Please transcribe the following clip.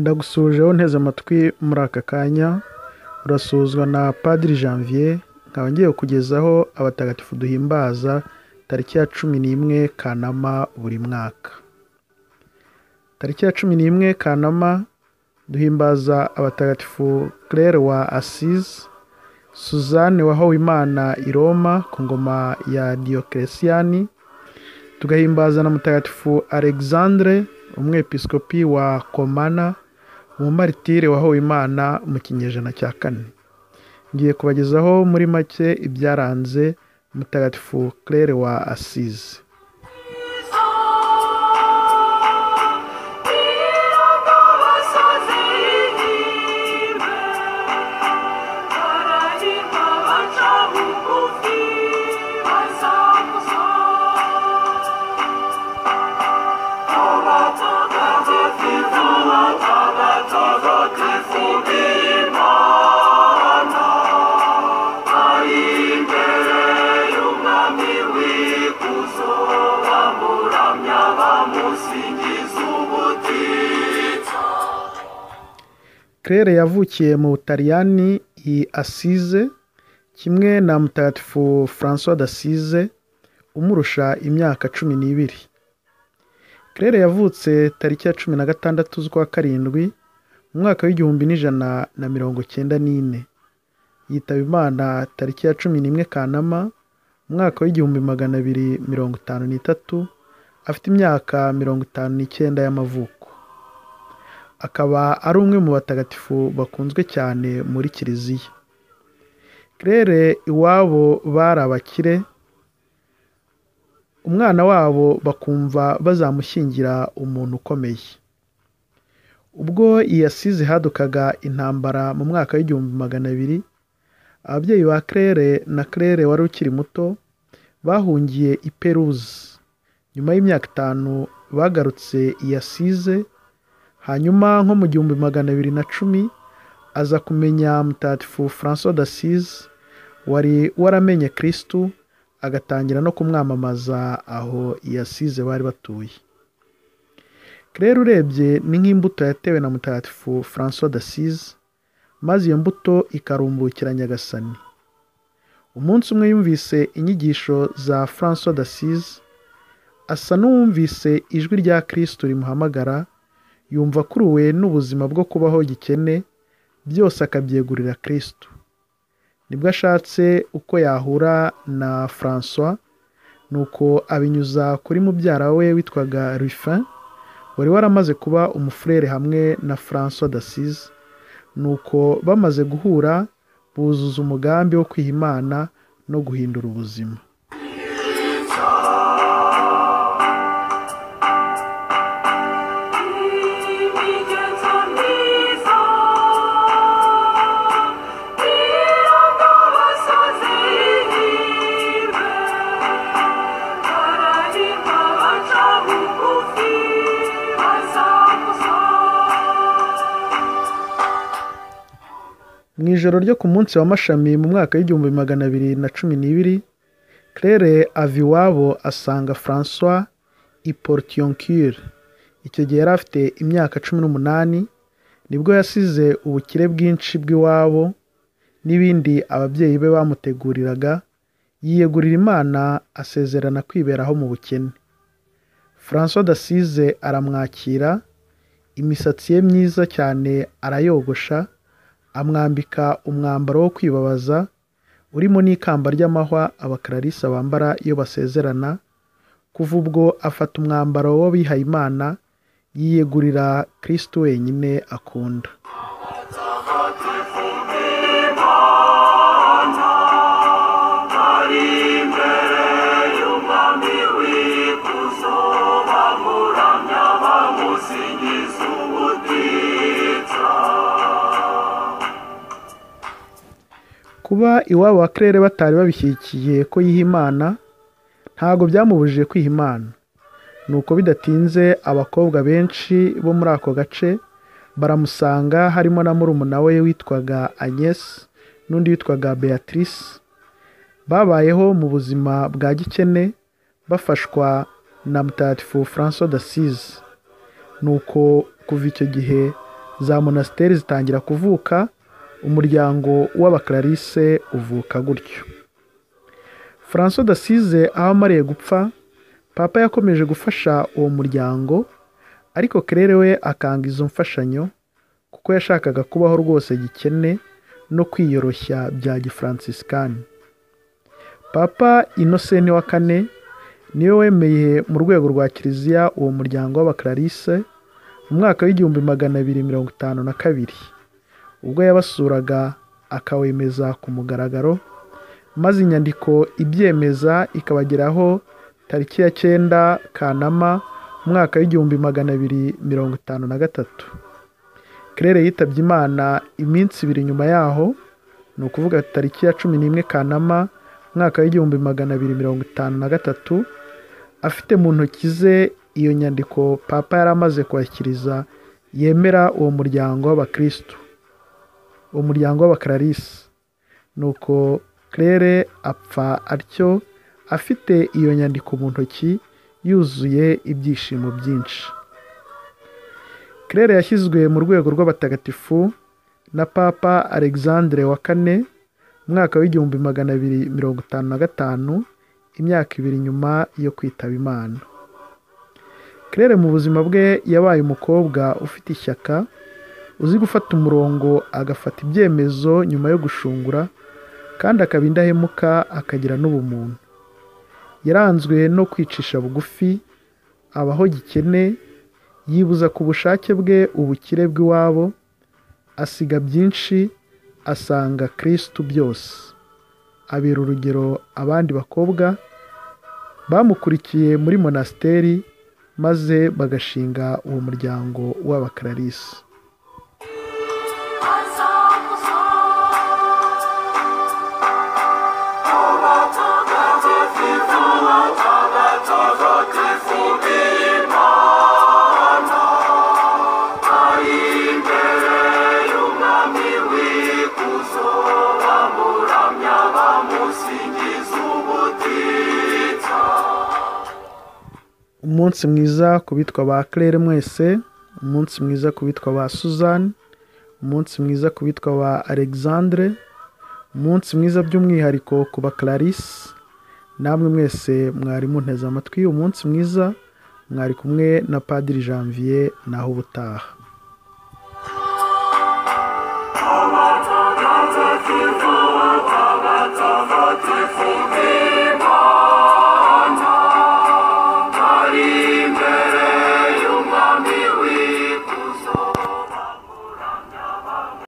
Ndagusuhujeho nteze amatwi muri aka kanya, urasuhuzwa na Padiri Janvier, nkaba ngiye kukugezaho abatagatifu duhimbaza tariki ya 11 Kanama buri mwaka. Tariki ya 11 Kanama duhimbaza abatagatifu Claire wa Assise, Suzanne wahowe Imana i Roma ku ngoma ya Diocletian, tugahimbaza na Mutagatifu Alexandre umwepiskopi wa Komana, umumaritire wahowe Imana mu kinyejana cya 4. Ngiye kubagezaho muri make ibyaranze Mutagatifu Claire wa Assise. Claire yavukiye mu Butaliyani i Assise kimwe na Mutagatifu François d'Assise umurusha imyaka 12. Claire yavutse tariki ya 16 z'ukwa 7 mu mwaka w'1194. Yitaba Imana tariki ya 11 Kanama mu mwaka w'1253 afite imyaka 59 y'amavuko. Akaba ari umwe mu batagatifu bakunzwe cyane muri Kiliziya. Claire iwabo bari abakire, umwana wabo bakumva bazamushyingira umuntu ukomeye. Ubwo i Assise hadukaga intambara mu mwaka w'1200, ababyeyi ba Claire na Claire wari ukiri muto bahungiye i Peruze. Nyuma y'imyaka 5 bagarutse i Assise, hanyuma nko mu 1210 aza kumenya Mutagatifu François d'Assise wari waramenye Kristu, agatangira no kumwamamaza aho i Assise bari batuye. Claire urebye ni nk'imbuto yatewe na Mutagatifu François d'Assise, maze iyo mbuto ikarumbukira Nyagasani. Umunsi umwe yumvise inyigisho za François d'Assise, asa n'uwumvise ijwi rya Kristu rimuhamagara, yumva akuruwe n'ubuzima bwo kubaho gikene, byose akabyegurira Kristu. Nibwo ashatse uko yahura na François, nuko abinyuza kuri mubyara we witwaga Ruffin, wari waramaze kuba umufurere hamwe na François d'Assise. Nuko bamaze guhura buzuza umugambi wo kwiha Imana no guhindura ubuzima. Mu ijoro ryo ku munsi wa Mashami mu mwaka w'1212, Claire ava iwabo asanga François i Portioncule. Icyo gihe yari afite imyaka 18, nibwo yasize ubukire bwinshi bw'iwabo n'ibindi ababyeyi be bamuteguriraga, yiyegurira Imana asezerana kwiberaho mu bukene. François d'Assise aramwakira, imisatsi ye myiza cyane arayogosha, amwambika umwambaro wo kwibabaza urimo n'ikamba ry'amahwa abakararisa bambara iyo basezerana. Kuva ubwo afata umwambaro w'abihaye Imana, yiyegurira Kristu wenyine akunda. Kuba iwabo wa Claire batari babishyigikiye ko yiha Imana, ntago byamubujije kwiha Imana. Nuko bidatinze abakobwa benshi bo muri ako gace baramusanga, harimo na murumuna we witwaga Agnes n'undi witwaga Beatrice. Babayeho mu buzima bwa gikene bafashwa na Mutagatifu François d'Assise. Nuko kuva icyo gihe Za monasiteri zitangira kuvuka, umuryango w'Abaclarise uvuka gutyo. François d'Assise aho amariye gupfa, Papa yakomeje gufasha uwo muryango, ariko Claire we akanga izo mfashanyo kuko yashakaga kubaho rwose gikene no kwiyoroshya bya gifransisikani. Papa Innocent wa kane niwe wemeye mu rwego rwa Kiliziya uwo muryango w'Abaclarise mu mwaka w'1252, ubwo yabasuraga akawemeza ku mugaragaro, maze inyandiko ibyemeza ikabageraho tariki ya 9 Kanama umwaka w'1253. Claire yitabye Imana iminsi ibiri nyuma yaho, ni ukuvuga tariki ya 11 Kanama umwaka w'1253, afite mu ntoki ze iyo nyandiko Papa yari amaze kwakiriza yemera uwo muryango w'Abakristo, uwo muryango w'Abaclarise. Nuko Claire apfa atyo afite iyo nyandiko mu ntoki yuzuye ibyishimo byinshi. Claire yashyizwe mu rwego rw'abatagatifu na Papa Alexandre wa kane umwaka w'1255, imyaka ibiri nyuma yo kwitaba Imana. Claire mu buzima bwe yabaye umukobwa ufite ishyaka, uzi gufata umurongo agafata ibyemezo nyuma yo gushungura, kandi akaba indahemuka akagira n'ubumuntu. Yaranzwe no kwicisha bugufi, abaho gikene, yibuza ku bushake bwe ubukire bw'iwabo, asiga byinshi asanga Kristu byose. Abera urugero abandi bakobwa bamukurikiye muri monasteri, maze bagashinga uwo muryango w'Abaclarise. Umunsi mwiza ku bitwa ba Claire mwese, umunsi mwiza ku bitwa ba Suzanne, umunsi mwiza ku bitwa ba Alexandre, umunsi mwiza by'umwihariko ku ba Clarisse, namwe mwese mwari munteze amatwi, umunsi mwiza mwari kumwe na Padiri Janvier, naho ubutaha.